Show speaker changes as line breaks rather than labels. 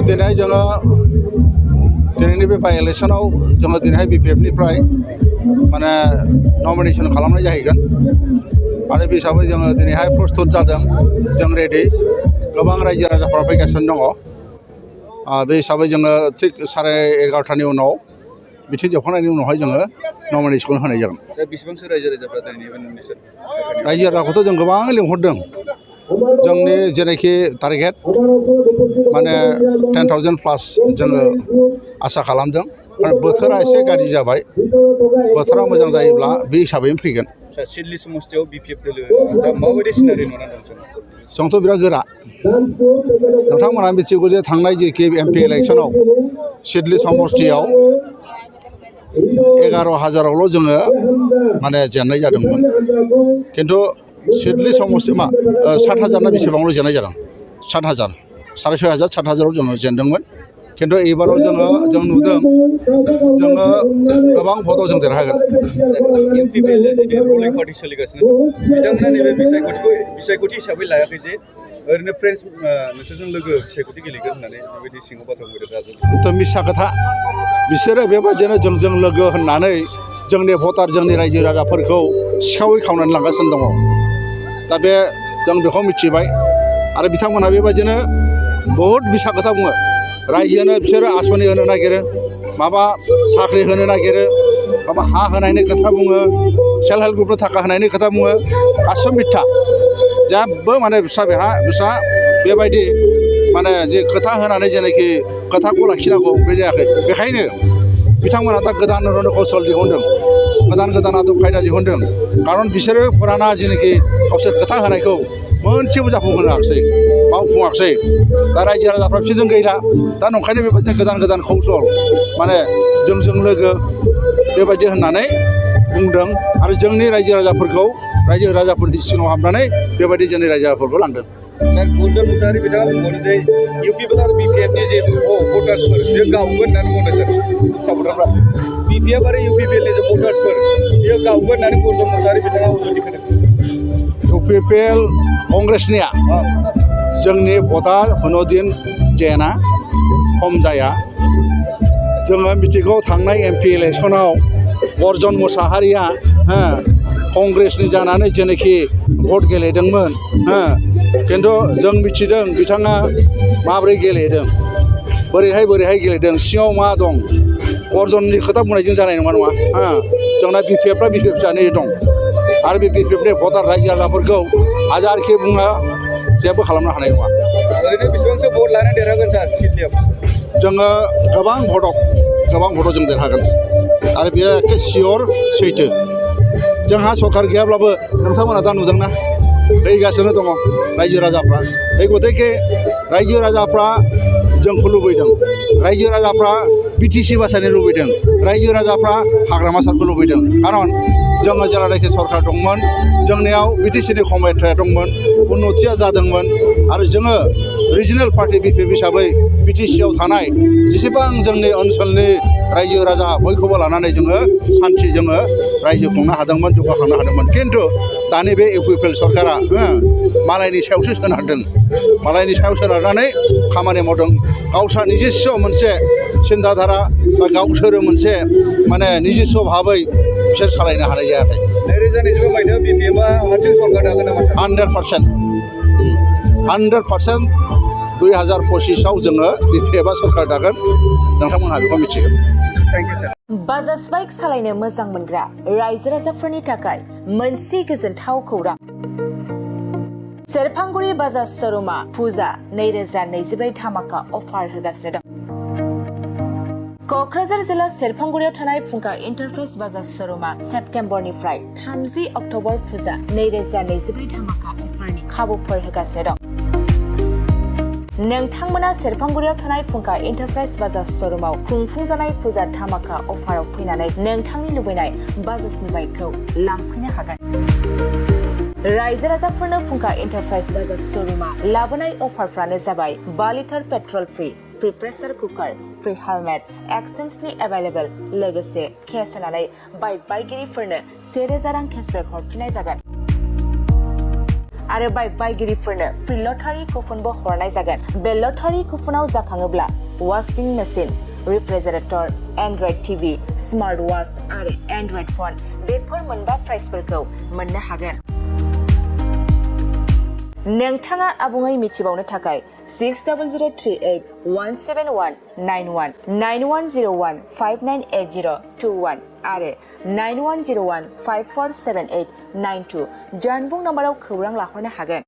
दिनै जोङो दिनैनि बे बाइ इलेक्सनाव जोङो दिनैहाय BPF-निफ्राय माने नमिनेसन खालामनाय जाहैगोन आरो बे हिसाबै जोङो दिनैहाय प्रस्तुत जादों जों रेडि गोबां रायजो राजाफ्रा फैगासिनो दङ बे हिसाबै जोङो थिग 11:30 उनाव मिथिं जोबखांनायनि उनावहाय जोङो नमिनेसनखौ होनाय जागोन।
बेसेबांसो रायजो राजाफ्रा दिनैनि नमिनेसन
रायजो राजाखौथ' जों गोबां लिंहरदों जोंनि जेनाखि टारगेट माने 10,000+ जोङो आसा खालामदों आरो बोथोरा एसे गाज्रि जाबाय बोथोरा मोजां जायोब्ला बे हिसाबैनो फैगोन।
सिडली समस्तियाव BPF दोलो दा माबायदि सिनारि नुना दं
जोंथ' बिराद गोरा नोंथांमोनहा मिथिगौ जे थांनाय जेखि MP इलेक्सनाव सिडली समस्तियाव 11,000-आवल' जोङो माने जेननाय जादोंमोन खिन्थु सिडली समस्ति 60,000 ना बेसेबांल' जेननाय जादों 60,000 6,500 7,000-आव जोङो जेनदोंमोन खिन्थु एबाराव जों नुदों जोङो गोबां भटआव जों देरहागोन।
UPPL रुलिं पार्टि सोलिगासिनो दं बिथांमोना नैबे बिसायख'थि हिसाबै लायाखै जे ओरैनो फ्रेन्ड्स नोंसोरजों लोगो बिसायख'थि गेलेगोन होननानै बेबायदि सिङाव बाथ्रा बुंदों
बेथ' मिसा खोथा बिसोरो बेबायदिनो जोंजों लोगो होननानै जोंनि भटार जोंनि रायजो राजाफोरखौ सिखावै खावनानै लांगासिनो दङ दा बे जों बेखौ मिथिबाय आरो बिथांमोनहा बेबायदिनो बहुद मिसा खोथा बुङो रायजोनो बिसोरो आसनि होनो नागिरो माबा साख्रि होनो नागिरो माबा हा होनायनि खोथा बुङो सेल्फ हेल्प ग्रुपनो थाखा होनायनि खोथा बुङो गासिबो मिथ्या जेबो माने बिस्रा बेबायदि माने जे खोथा होनानै जेनाखि खोथाखौ लाखिनांगौ बे जायाखै बेखायनो बिथांमोना दा गोदान कौशल दिहुनदों गोदान आदब खायदा दिहुनदों खारन बिसोरो फुराना जेनाखि गावसोर खोथा होनायखौ मोनसेबो जाफुंहोनो हायाखिसै मावफुङाखिसै दा रायजो राजाफ्रा बिसोरजों गैला दा नंखायनो बेबायदिनो गोदान कौशल माने जोंजों लोगो बेबायदि होननानै बुंदों आरो जोंनि रायजो राजाफोरनि सिङाव हाबनानै बेबायदि जोंनि रायजो राजाफोरखौ लांदों।
सर गुर्जर मुसाहारि बिथाङा बुंबावदों जे UPPL आरो BPF-नि जे भटार्सफोर बियो गावगोन होननानै बुंदों सर सापर्टारफ्रा BPF आरो UPPL-नि जे भटार्सफोर बियो गावगोन होननानै गुर्जर मुसाहारि बिथाङा उजुति होदों।
UPPL कंग्रेसनिया जोंनि भटआ खुनुदिन जेना खम जाया जोङो मिथिगौ थांनाय MP इलेक्सनाव अर्जन मुसाहारिया कंग्रेसनि जानानै जेनाखि भट गेलेदोंमोन खिन्थु जों मिथिदों बिथाङा माबोरै गेलेदों बोरैहाय गेलेदों सिङाव मा दं अर्जननि खोथा बुंनायजों जानाय नङा जोंना BPF-फ्रा BPF जानानै दं आरो बे BPF-नि भटार रायजो राजाफोरखौ हाजारखि बुङा जेबो खालामनो हानाय नङा।
ओरैनो बेसेबांसो भट लानानै देरहागोन सार सिडलीयाव
जोङो गोबां भटआव जों देरहागोन आरो बेयो एखे सियर सैथो जोंहा सरकार गैयाब्लाबो नोंथांमोना दा नुदोंना फैगासिनो दङ रायजो राजाफ्रा बे गतिके रायजो राजाफ्रा जोंखौ लुबैदों रायजो राजाफ्रा BTC बासायनो लुबैदों रायजो राजाफ्रा हाग्रामा सारखौ लुबैदों खारन जोङो जेब्लानाखि सरकार दंमोन जोंनियाव BTC-नि खमायथाया दंमोन उन्नतिया जादोंमोन आरो जोङो रिजनेल पार्टि BPF हिसाबै BTC-आव थानाय जेसेबां जोंनि ओनसोलनि रायजो राजा बयखौबो लानानै जोङो सान्थि जोङो रायजो खुंनो हादोंमोन जौगाखांनो हादोंमोन खिन्थु दानि बे UPPL सरकारा मालायनि सायावसो सोनारदों मालायनि सायाव सोनारनानै खामानि मावदों गावस्रा निजिस्स' मोनसे सिन्ताधारा बा गावसोरो मोनसे माने निजिस्स' भाबै बिसोर सालायनो हानाय जायाखै।
2025 मायथाइयाव BPF-आ हारसिं सरकार दागोन नामा
100% 2025-आव जोङो BPF-आ सरकार दागोन नोंथांमोनहा बेखौ मिथिगोन।
Thank you sir.
Bajaj bike सालायनो मोजां मोनग्रा रायजो राजाफोरनि थाखाय मोनसे गोजोनथाव खौरां सेरफांगुरि बाजाज श'रुमआ फुजा 2024 धामाका अफार होगासिनो दं। क'क्राझार जिल्ला सेरफांगुरियाव थानाय फुंखा इन्टारप्राइज बाजाज श'रुमआ सेप्तेम्बरनिफ्राय 30 अक्ट'बर फुजा 2024 धामाका अफारनि खाबुफोर होगासिनो दं। नोंथांमोना सेरफांगुरियाव थानाय फुंखा इन्टारप्राइज बाजाज श'रुमआव खुंफुंजानाय फुजा धामाका अफाराव फैनानै नोंथांनि लुबैनाय बाजाजनि बाइकखौ लांफैनो हागोन। रायजो राजाफोरनो फुंखा इन्टारप्राइज बाजाज श'रुमआ लाबोनाय अफारफ्रानो जाबाय 5 litre petrol free pressure cooker free helmet एक्सचेन्जनि एभेलेबल लोगोसे केस होनानै बाइक बायगिरिफोरनो 1,000 रां केसबेक हरफिननाय जागोन। आरो बाइक बायगिरिफोरनो फ्रि लटारि कुपनबो हरनाय जागोन। बे लटारि कुपनाव जाखाङोब्ला washing machine, refrigerator, android TV, smart watch आरो एन्ड्रइड फन बेफोर मोनबा प्राइजफोरखौ मोननो हागोन। नोंथाङा आबुङै मिथिबावनो थाखाय 6003817191 9101598021 आरो 9101547892 जानबुं नाम्बाराव खौरां लाहरनो हागोन।